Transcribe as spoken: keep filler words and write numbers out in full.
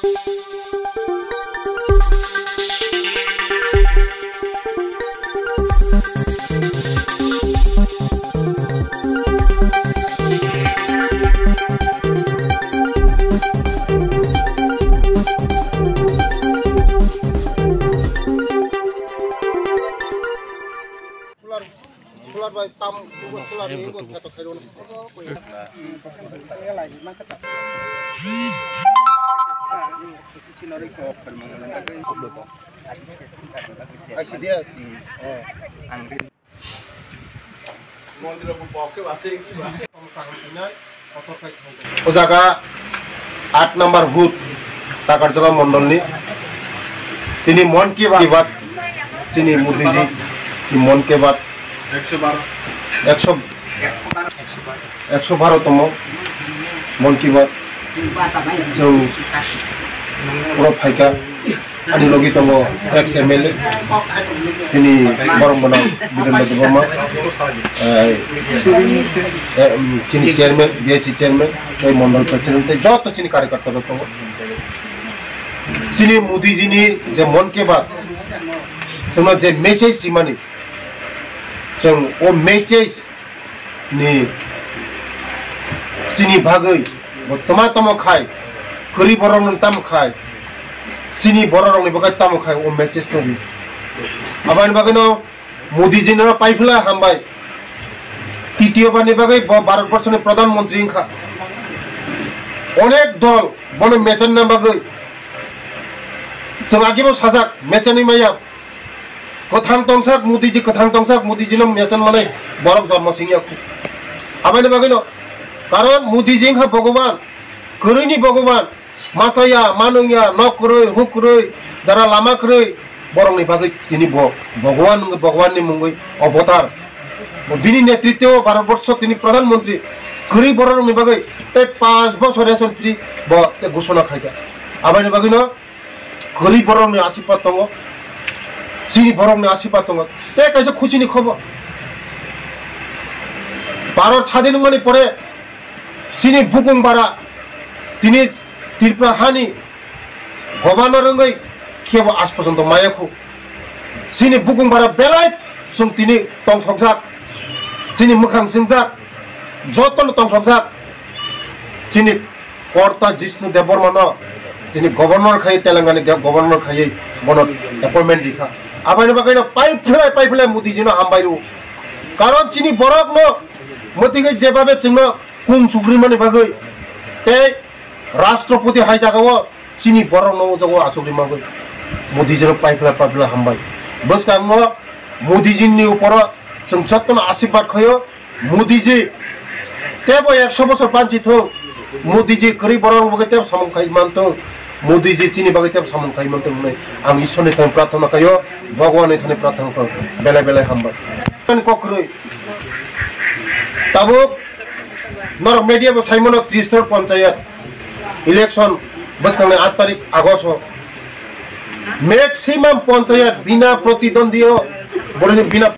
Solar, solar bai pump, solar ni bo kheto khairok. I C D S. O jaga aat number booth Takarjala mondolni tini Mon Ki Baat, tini Modiji ni Mon Ki Baat ekso, ekso baro tomo Mon Ki Baat. Chwng oro phaikha. Ani logi tongo ex M L A, chini borom gwnang Birendra Debbarma, eh, eh, chini chairman, B I C chairman, tei mondol president, tei joto chini karyakarta rok tongo. Chini Modiji ni je Mon Ki Baat, chwngno je message rimani, chwng o message ni chini bagwi bo toma tamo khai, kwrwi borok no tamo khai, chini borok rok ni bagwi tamo khai, o message no ri. Aboni bagwi no Modiji no paiphala hambai. Titiyo bani bagwi bo Bharat Borsho ni Pradhan Mantri wngkha. Onek dol bono mechanna bagwi chwng agi bo sajak, mechanwi maya. Kwthang tongsak Modiji, kwthang tongsak Modiji no mechan manai borok jormo singya khu. Aboni bagwi no, karon Modiji wngkha Bhogoban, kwrwini Bhogoban, machaya, manungya, nok kwrwi, huk kwrwi, jara lama kwrwi, borokni bagwi tini bo Bhogoban wngwi, Bhogoban ni mungwi avatar. Bini netritwo Bharat Borsho tini Pradhan Mantri kwrwi borok rokni bagwi tei panch bosor ration free bo tei ghosona khaikha. Aboni bagwi no kwrwi borokni asirwad tongo, chini borokni asirwad tongo. Tei kaisa khuchini khobor, Bharat sadin wngmani pore chini bukung bara tini Tripura hani governor wngwi khebo aaj porjonto maya khu. Chini bukung bara belai chwng tini tongthokjak, chini mwkhang singjak, jotono tongthokjak. Chini Korta Jishnu Debbarma no tini governor khai, Telangana ge-, governor khai bono appointment rikha. Aboni bagwi no paiphlai paiphlai Modiji no hambai rw. Karon chini borok no mwtwi khe jebabe chwngno kung sugrimani bagwi tei Rashtrapati hai jagao chini borok no o jaga o achukri mangwi Modiji no paiphlai paiphlai hambai. Bwskango Modiji ni uporo chwng jotono asirwad khaio. Modiji tebo ekso bosor panchi thung, Modiji kwrwi borok rok bagwi tebo samung khai man thung, Modiji chini bagwi tebo samung khai man thung hwnwi ang Ishwar ni thani prarthana khaio, Bhagwan ni thani prarthana khaio. Belai belai hambai. Kok kwrwi. Tabuk norok media bo saimano tris tor panchayat election bwskang ni aat tarik August o maximum panchayat bina protidwandi o boroni bina